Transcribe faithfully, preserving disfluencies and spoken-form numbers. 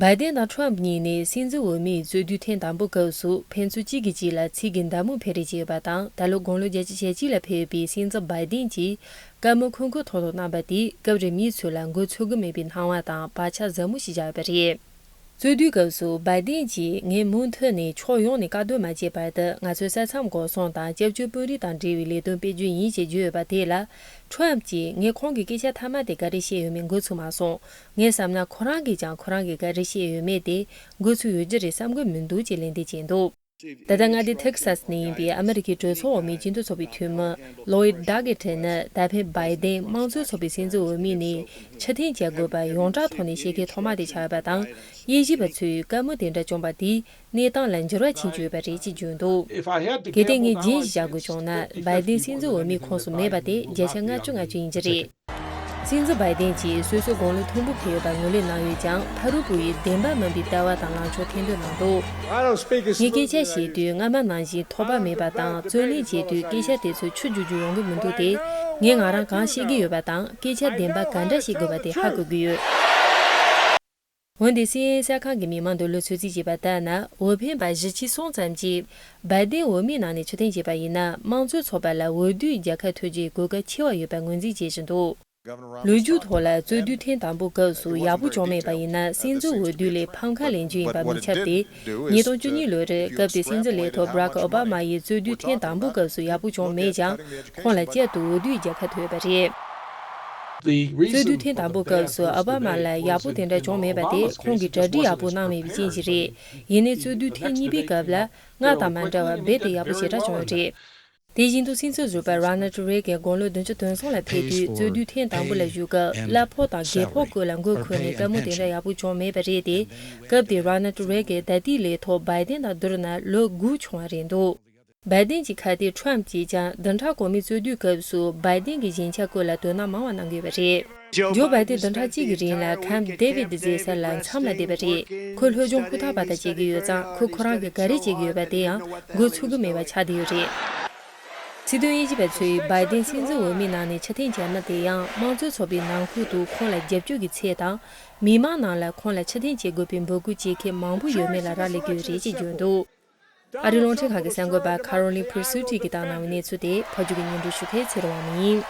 བའི་ཏན་དང་ཁྲོམ་གཉིས་ནས་སྲིད་འཛིན་འོས་མིའི་རྩོད་དུས་ཐེངས་དང་པོའི་སྐབས་སུ་ཕན་ཚུན་གཅིག་གིས་གཅིག་ལ་ཚིག་གི་མདའ་མོ་འཕེན་རེས་བྱས་ཡོད་པ་དང་། ད་ལོ་དགུང་ལོ་བརྒྱད་ཅུ་ཞེ་གཅིག་ལ་ཕེབས་པའི་སྲིད་འཛིན་བའི་ཏན་གྱིས་བཀའ་མོལ་ཁུང་ཁུང་ཐོག་ཏུ་གནང་པ་དེས་སྐབས་རེ་མི་ཚོ་ལ་འགོ་ཚུགས་ཀྱི་མེད་པའི་སྣང་བ་དང་བག་ཆགས་ཟབ་མོ་ཞིག་བཞག་ཡོད་པ་རེད། རྩོད་དུས་སྐབས་སུ་བའི་ཏན་གྱིས་ངས་མུ་མཐུད་ནས་ཕྱོགས་ཡོངས་ནས་བཀག་སྡོམ་མ་བྱས་བར་དུ་ང་ཚོའི་ས་མཚམས་འགོག་སྲུང་དང་སྐྱབས་བཅོལ་དཔོན་རིགས་དང་འབྲེལ་བའི་ལས་དོན་སྤེལ་རྒྱུ་ཡིན་ཞེས་བརྗོད་ཡོད་པ་དེ་ལ། ཁྲོམ་གྱིས་ངས་ཁོང་གི་སྐད་ཆ་མཐའ་མ་དེ་ག་རེ་བཤད་ཡོད་མེད་འགོ་ཚུགས་མ་སོང་། ངས་བསམ་ན་ཁོ་རང་གིས་ཀྱང་ཁོ་རང་གིས་ག་རེ་བཤད་ཡོད་མེད་དེ་འགོ་ཚུགས་ཡོད་རྒྱུ་རེད་བསམ་གྱི་མི་འདུག་ཅེས་ལན་འདེབས་བྱས་འདུག་ད་ལྟ་མངའ་སྡེ་ཐེག་སཱ་སི་ནས་ཡིན་པའི་ཨ་མི་རི་ཀའི་གྲོས་ཚོགས་འོག་མའི་སྤྱི་འཐུས་ཚོགས་པའི་འཐུས་མི་ལོའི་ཌ་གེ་ཏྲེ་ནི་ད་ཕན་བའི་ཏན་དམངས་གཙོའི་ཚོགས་པའི་སྲིད་འཛིན་འོས་མི་ནས་ཕྱིར་འཐེན་བྱ་དགོས་པ་ཡོངས་གྲགས་ཐོག་ནས་བཤད་མཁན་ཐོག་མ་དེ་ཆགས་ཡོད་པ་དང་། དབྱེ་ཞིབ་པ་ཚོས་བཀའ་མོལ་དེ་འདྲ་བྱུང་བ་དེས་གནས་སྟངས་ལ་འགྱུར་བ་ཕྱིན་བཅུག་ཡོད་པ་རེད་ཅེས་བརྗོད་འདུག་གལ་ཏེ་ངས་རྒྱན་ཞིག་བཞག་དགོས་བྱུང་ན། བའི་ཏན་སྲིད་འཛིན་འོས་མིའི་ཁོངས་སུ་མེད་པ་དེ་བརྒྱ་ཆ་ལྔ་བཅུ་ང་བཅུ་ཡིན་གྱི་རེད། སྲིད་འཛིན་བའི་ཏན་གྱིས་སོ་སོའི་དགུང་ལོ་མཐོན་པོ་ཕེབས་ཡོད་པར་ངོས་ལེན་གནང་ཡོད་ཀྱང་། ཕ་རོལ་པོ་ཡི་བདེན་པ་མིན་པའི་ལྟ་བ་དང་ལངས་ཕྱོགས་ཐེར་འདོན་གནང་འདུག་ངས་སྐད་ཆ་བཤད་དུས་སྔ་མ་ནང་བཞིན་ཐོགས་པ་མེད་པ་དང་རྩོད་གླེང་བྱེད་དུས་སྐད་ཆ་དེ་ཚོ་ཆུ་རྒྱུག་རྒྱུག་ཡོང་གི་མི་འདུག་སྟེ། ངས་ང་རང་གང་བཤད་ཀྱི་ཡོད་པ་དང་སྐད་ཆ་བདེན་པ་ག་འདྲ་བཤད་དགོས་པ་དེ་ཧ་གོ་གི་ཡོད། འོན་ཏེ་སི་ཨེན་ཨེན་གསར་ཁང་གི་མི་མང་འདོད་བློ་ཚོད་རྩིས་བྱས་པ་ལྟར་ན། འོས་འཕེན་པ་བཞི་བཅུ་སོང་ཙམ་གྱིས་བའི་ཏན་འོས་མིའི་ནང་ནས་ཕྱིར་འཐེན་བྱས་པ་ཡིན་ན། དམངས་གཙོའི་ཚོགས་པ་ལ་འོས་བསྡུའི་རྒྱལ་ཁ་ཐོབ་རྒྱུའི་གོ་སྐབས་ཆེ་བ་ཡོད་པར་ངོས་འཛིན་བྱེད་བཞིན་འདུག་ལོ་རྒྱུས་ཐོག་ལ་རྩོད་དུས་ཐེངས་དང་པོའི་སྐབས་སུ་ཡག་པོ་བྱུང་མེད་པ་ཡིན་ན། སྲིད་འཛིན་འོས་བསྡུ་ལས་ཕམ་ཁ་ལེན་རྒྱུ་ཡིན་པ་མི་ཁྱབ་སྟེ། ཉིས་སྟོང་བཅུ་གཉིས་ལོར་སྐབས་དེའི་སྲིད་འཛིན་ལས་ཐོག་བྷ་རག་ཨོ་བྷ་མ་ཡི་རྩོད་དུས་ཐེངས་དང་པོའི་སྐབས་སུ་ཡག་པོ་བྱུང་མེད་ཀྱང་། ཁོང་ལ་བསྐྱར་དུ་འོས་བསྡུའི་རྒྱལ་ཁ་ཐོབ་ཡོད་པ་རེད། རྩོད་དུས་ཐེངས་དང་པོའི་སྐབས་སུ་ཨོ་བྷ་མ་ལ་ཡག་པོ་དེ་འདྲ་བྱུང་མེད་པ་དེ་ཁོང་གིས་གྲ་སྒྲིག་ཡག་པོ་གནང་མེད་པའི་རྐྱེན་ཞིག་རེད། ཡིན་ནའི་རྩོད་དུས་ཐེངས་གཉིས་པའི་སྐབས་ལ་སྔར་དང་མ་འདྲ་བར་རྦད་དེ་ཡག་པོ་ཞེ་དྲག་བྱུང་ཡོད་རེད། དེ་བཞིན་དུ་སྲིད་འཛིན་ཟུར་པ་རོ་ནལ་ཌི་རེ་གན་དགུང་ལོ་བདུན་ཅུ་དོན་གསུམ་ལ་ཕེབས་དུས་རྩོད་དུས་ཐེངས་དང་པོ་ལ་བཞུགས་སྐབས་གླ་ཕོགས་དང་རྒས་ཕོགས་སྐོར་ལ་མགོ་འཁོར་ནས་བཀའ་མོལ་དེ་འདྲ་ཡག་པོ་བྱུང་མེད་པ་རེད་དེ། སྐབས་དེར་རོ་ནལ་ཌི་རེ་གན་ད་ལྟའི་ལས་ཐོག་བའི་ཏན་དང་བསྡུར་ན་ལོ་དགུ་ཆུང་བ་རེད་འདུག་བའི་ཏན་གྱི་ཁ་གཏད་ཁྲོམ་གྱིས་ཀྱང་བདུན་ཕྲག་གོང་མའི་རྩོད་དུས་སྐབས་སུ་བའི་ཏན་གྱི་ཞན་ཆ་སྐོར་ལ་དོ་སྣང་མང་བ་གནང་གི་ཡོད་པ་རེད། ཇོ་བའི་ཏན་བདུན་ཕྲག་གཅིག་གི་རིང་ལ་ཁེམ་ཌེ་བིད་ཟེར་ས་ལ་མཚམས་ལ་བསྡད་པ་རེད། ཁོས་སློབ་སྦྱོང་ཧུར་ཐག་པ་དང་བྱེད་ཀྱི་ཡོད་ཙང་། ཁོས་ཁོ་རང་གིས་ག་རེ་བྱེད་ཀྱི་ཡོད་པ་དེ་ཡང་འགོ་ཚུགས་ཀྱི་མེད་པ་ཆགས་བསྡད་ཡོད་རེད། སྲིད་དོན་དབྱེ་ཞིབ་པ་ཚོས་བའི་ཏན་སྲིད་འཛིན་འོས་མིའི་ནང་ནས་ཕྱིར་འཐེན་བྱས་ན། དེ་ཡང་དམངས་གཙོའི་ཚོགས་པའི་ནང་ཁུལ་དུ་ཁོང་ལ་རྒྱབ་སྐྱོར་གྱི་ཚད་དང་། མི་མང་ནང་ལ་ཁོང་ལ་ཕྱིར་འཐེན་བྱེད་དགོས་པའི་འབོད་སྐུལ་བྱེད་མཁན་མང་པོ་ཡོད་མེད་ལ་རག་ལས་ཀྱི་ཡོད་རེད་ཅེས་བརྗོད་འདུག་ཨ་རིའི་རླུང་འཕྲིན་ཁང་གི་གསར་འགོད་པ་ཁ་རོ་ལིན་ཕུར་སུ་ཏི་གིས་བཏང་གནང་བའི་གནས་ཚུལ་དེ་ཕབ་སྒྱུར་གྱིས་སྙན་སྒྲོན་ཞུ་མཁན་ཚེ་རིང་དབང་མོ་ཡིན།